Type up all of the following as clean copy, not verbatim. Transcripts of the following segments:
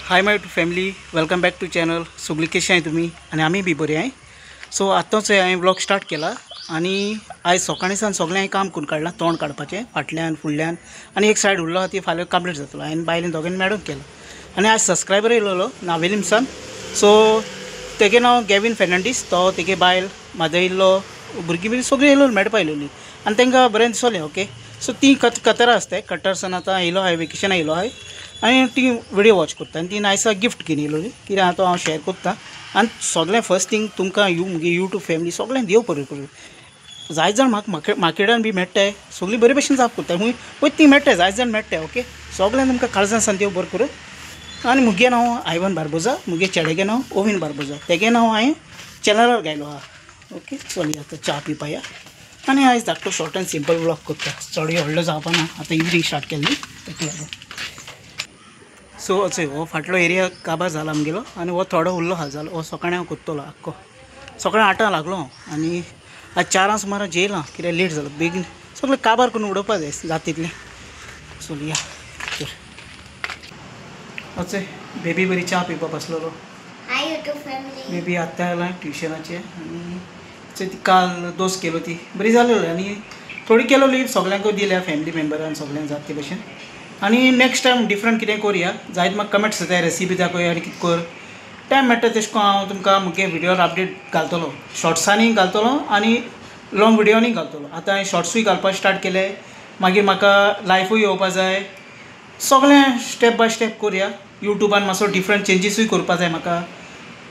Hi my family, welcome back to channel. सगळी कशी आहे तुम्ही आणि आम्ही बी बरे आहे। सो आतांच हांवें व्लॉग स्टार्ट केला आनी आयज सकाळीं सावन सगळें हांवें काम करून काडलां, तोंड काडपाचें फाटल्यान फुडल्यान आनी एक सायड उरलो ती फाल्यां कंप्लीट जातलो। हांवें बायलेन दोगांनी मॅडम केलो आनी आज सबस्क्रायबर येयलेलो नावेलीमसान। सो तेगे नांव गॅवीन फेर्नांडीस, तो तेगे बायल म्हाजो येयल्लो, भुरगीं बी सगळीं येयलो मेळपा येयलोली आनी तांकां बरें दिसलें। ओके, सो ती कतरा आसताय, कटरसान आतां येयलो आहाय, वेकेशना येयलो आहाय आनी ती विडियो वॉच करता आनी ती नायसा गिफ्ट घेवन येयलोली कित्याक आतां हांव शेअर करता। आनी सगळें फर्स्ट थींग तुमकां you मुगे यूट्यूब फॅमिली सगळ्यांक देव बरें करूं। जायत जाण म्हाका मार्केटान बी मेळटाय, सगळीं बरे भशेन जाप करताय, खूंय वयता ती मेळटाय, जायत जाण मेळटाय। ओके, सगळ्यांक तुमकां काळजान सावन देव बरें करूं। आनी मुगे नांव आयवन बार्बोजा, मुगे चेड्यागे नांव ओवीन बार्बोजा, तेगे नांव हांवें चॅनलार गायलो आहा। ओके, चल आतां च्या पिवपाया आनी आयज धाकटो शॉर्ट एंड सिंपल व्लॉग करता, चडूय व्हडलो जावपा ना, आतां इवनींग स्टार्ट केली तेका लागून। सो अचय हो फाटलो एरिया काबार जाला आमगेलो आनी हो थोडो उरलो आहा जालो, हो सकाळीं हांव करतलो आख्खो। सकाळीं 8 लागलो हांव आनी आज 4 सुमार जेयलां, कित्याक लेट जालो, बेगीन सगळें काबार करून उडोवपा जाय जाता तितलें। चलया अचय बेबी बरी च्या पिवपा बसलेलो। बेबी आत्तां आयलां ट्युशनाचें आनी ती काल दोस केलो ती बरी जालेली आनी थोडी केलोली सगळ्यांकूय दिल्या फॅमिली मेंबरान सगळ्यांक जाता ते भशेन। आनी नेक्स्ट टायम डिफरंट कितें करुया, जायत म्हाका कमेंट्स येताय रेसिपी दाखय आनी कितें कर, टायम मेळटा तशें करून हांव तुमकां मुगे व्हिडियोर अपडेट घालतलो, शॉर्ट्सांनी घालतलो आनी लॉंग व्हिडियोनी घालतलो। आतां हांवें शॉर्ट्सूय घालपाक स्टार्ट केले, मागीर म्हाका लायफूय येवपा जाय, सगळें स्टेप बाय स्टेप करुया। यूट्यूबान मातसो डिफरंट चेंजीसूय करपा जाय म्हाका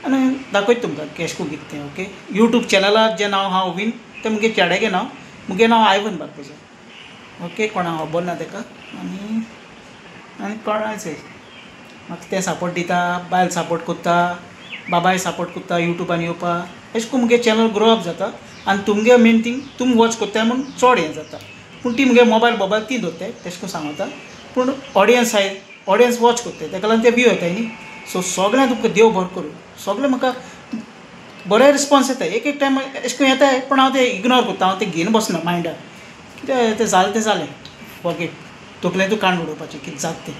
आनी दाखयता तुमकां केश करून कितें तें। ओके, यूट्यूब चॅनलार जें नांव आहा ओवीन तें मुगे चेड्यागें नांव, मुगे नांव आयवन बार्बोजा। ओके, कोणाक खबर ना तेका आनी आनी कोणाचें म्हाका तें सपोर्ट दिता, बायल सपोर्ट करता, बाबाय सपोर्ट करता यूट्यूबान येवपा, अशें करून मुगे चॅनल ग्रो अप जाता। आनी तुमगे मेन थींग तुमी वॉच करताय म्हूण चड हें जाता, पूण ती मुगे मोबायल बोबायल ती दवरताय तेशें करून सांगता, पूण ऑडियन्स आहाय, ऑडियन्स वॉच करताय तेका लागून ते व्यू येताय न्ही। सो सगळ्यांक तुमकां देव बरें करूं, सगळें म्हाका बरें रिस्पोन्स येता, एक एक टायम अशें करून येताय पूण हांव तें इग्नोर करता, हांव तें घेवन बसना मायंडार, कित्याक तें जालें तें जालें, फॉरगेट, तकलेंतूय काडून उडोवपाचें कितें जाता तें।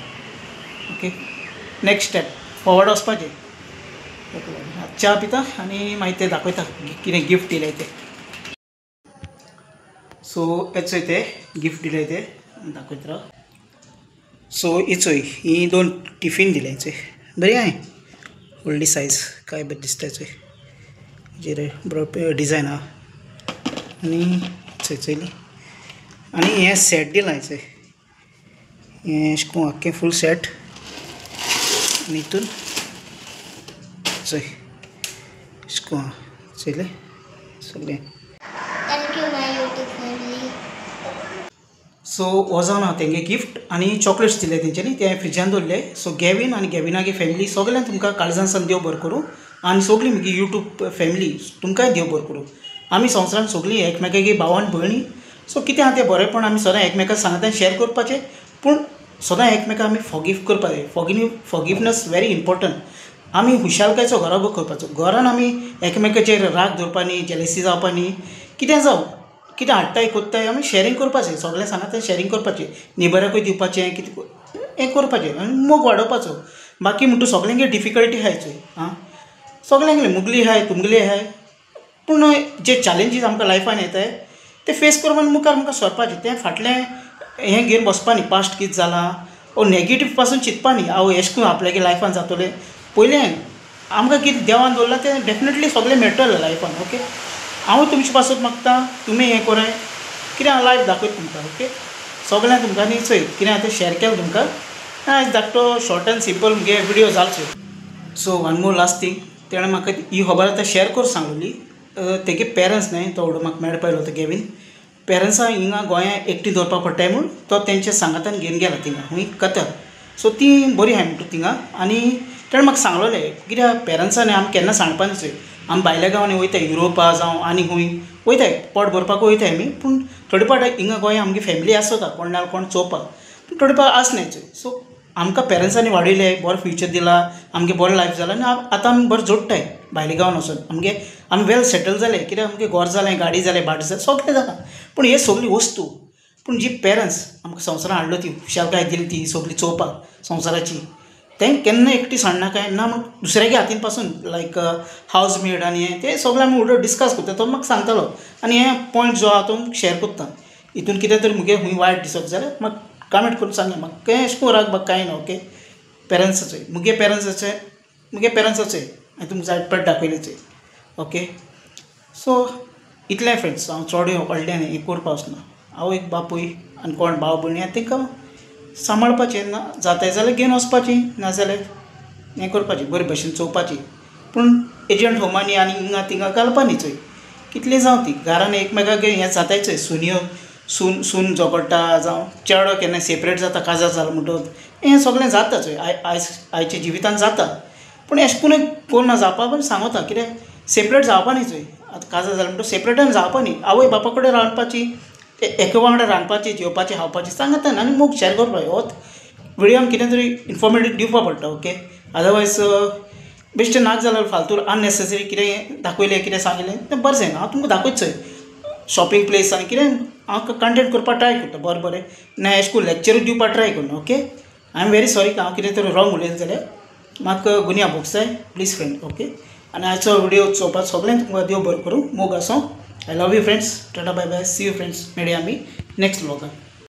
ओके, नेक्स्ट स्टेप फॉवर्ड वचपाचें। च्या पिता आनी मागीर तें दाखयता कितें गिफ्ट दिलें तें। सो येचोय तें गिफ्ट दिलें तें दाखयत राव। सो येचोय ही 2 टिफीन दिलें चोय, बरी आहाय, व्हडली सायज काय बरें दिसता चोय, हेजेर बरो डिजायन आहा आनी चोय चोयली। आनी हें सेट दिलां चोय, हें अशें करून आख्खें फूल सेट आनी हितून चोय अशें करून आहा चोयलें सगळें। सो हो जावन आहा तेंगे गिफ्ट आनी चॉकलेट्स दिले तेंच्यांनी, ते हांवें फ्रिजान दवरले। सो गॅवीन आनी गॅविनागे फॅमिली सगळ्यांक तुमकां काळजान सावन देव बरें करूं आनी सगळी मुगे यूट्यूब फॅमिली तुमकांय देव बरें करूं। आमी संवसारान सगळीं एकमेकागे भाव आनी भयणी, सो कितें आहा तें बरेंपण आमी सदां एकमेकाक सांगता शेअर करपाचें, पूण सदां एकमेकाक आमी फॉरगीव करपाक जाय। Forgiveness very important. आमी हुशारकायेचो घराबो करपाचो, घरान आमी एकमेकाचेर राग दवरपा न्ही, जेलसी जावपा न्ही, कितें जावं कितें हाडटाय कोत्ताय आमी शेअरींग करपाचें, सगळें सांगता शेअरींग करपाचें, नेबराकूय दिवपाचें, कितें हें करपाचें आनी मोग वाडोवपाचो। बाकी म्हणटा सगळ्यांगे डिफिकल्टी आहाय चोय, आं सगळ्यांगेली मुगली आहाय तुमगेली आहाय, पूण जे चॅलेंजीस आमकां लायफान येताय ते फेस करपाक मुखार मुखार सरपाचें, तें फाटलें हें घेवन बसपा न्ही, पास्ट कितें जालां ओ नेगेटीव पासून चिंतपा न्ही, हांव एशें करून आपल्यागे लायफान जातलें, पयलें आमकां कितें देवान दवरलां तें डेफिनेटली सगळें मेळटलें लायफान। ओके, हांव तुमचे पासत मागता तुमी हें कराय, कितें हांव लायफ दाखयता तुमकां। ओके, सगळ्यांक तुमकां न्ही चोय कितें आतां शेअर केलें तुमकां, आयज धाकटो शॉर्ट एंड सिंपल मुगे विडियो जालो चोय। So one more last thing, तेणें म्हाका ही खबर आतां शेअर करून सांगलेली, तेगे पेरंट्स न्हय तो म्हाका मेळपा येयलो तो गॅवीन, पेरंट्सां हिंगा गोंया एकटी दवरपा पडटाय म्हूण तो तेंच्या सांगातान घेवन गेला थिंगा खूंय कतर। सो ती बरी आहाय म्हणटा थिंगा आनी तेणें म्हाका सांगलेलें कित्याक पेरंट्सांनी आमी केन्ना सांगपा न्ही चोय, आमी भायल्या गांवांनी वयताय युरोपा जावं आनी खूंय वयताय पोट भरपाक वयताय आमी, पूण थोडे फावट हिंगा गोंया आमगे फॅमिली आसता कोण ना कोण चोवपाक, पूण थोडे फावट आसनाय चोय। सो आमकां पेरंट्सांनी वाडयलें, बरो फ्युचर दिला, आमगे बरो लायफ जाला आनी आतां आमी बरें जोडटाय भायल्या गांवान वचून, आमगे आमी वेल सेटल जाले, कित्याक आमगें घर जालें, गाडी जालें, भाट जालें, सगळें जालां, पूण हे सगळी वस्तू पूण जी पेरंट्स आमकां संवसारान हाडलो ती हुशारकाय दिली ती सगळी चोवपाक संवसाराची, तें केन्ना एकटी सांडना काय ना, म्हण दुसऱ्यागे हातीन पासून लायक हावज मेड आनी हें तें सगळें आमी उलोवन डिस्कस करता. तो म्हाका सांगतालो आनी हे पॉयंट जो आहा तो शेअर करता. हितून कितें तरी मुगे खूंय वायट दिसत जाल्यार म्हाका कमेंट करून सांगया, म्हाका कांय अशें करून रागपाक कांय ना ओके. पेरंट्साचोय मुगे पेरंट्साचे मुगे पेरंट्साचोय हांवें तुमकां जायत पाट दाखयलेचोय ओके. सो इतलें फ्रेंड्स, हांव चोडूय व्हडलें हें करपा वचना. हांव एक बापूय आनी कोण भाव भयणी आहा तांकां सांबाळपाचें, ना जाताय जाल्यार घेवन वचपाचें, नाजाल्यार हें करपाचें बरे भशेन चोवपाचें. पूण एजंट होमांनी आनी हिंगा थिंगा घालपा न्ही चोय, कितलीं जावं ती घरान एकमेकागेर हें जाताय चोय, सुनयो सून सून झगडटा जावं चेडो केन्ना सेपरेट जाता काजार जालो म्हणटकच हें सगळें जाता चोय आयज आयच्या जिवितान जाता. पूण अशें कोणूय कोण ना जावपा पण सांगता कित्याक सेपरेट जावपा न्ही चोय, आतां काजार जालें म्हणटकच सेपरेटान जावपा न्ही, आवय बापा कडेन रांदपाची एका वांगडा रांदपाची जेवपाची खावपाची सांगता आनी मोग शेअर करपाक होच विडियोन कितें तरी इन्फॉर्मेटीव दिवपा पडटा ओके. अदरवायज बेश्टें नाक जाल्यार फालतू अननेसेसरी कितें दाखयलें कितें सांगलें तें बरें जायना. हांव तुमकां दाखयत चोय शॉपिंग प्लेस आनी कितें हांव कंटेंट करपाक ट्राय करता बरें बरें ना अशें करून लेक्चरूय दिवपाक ट्राय करना okay. I am very sorry हांव कितें तरी रॉंग उलयलें जाल्यार म्हाका गुन्या भोगसाय प्लीज फ्रेंड ओके. आनी आयचो विडियो चोवपाक सगळ्यांक तुमकां देव बरें करूं, मोग आसूं. I love you friends, tata bye bye, see you friends, मेळया आमी नेक्स्ट व्लॉगान.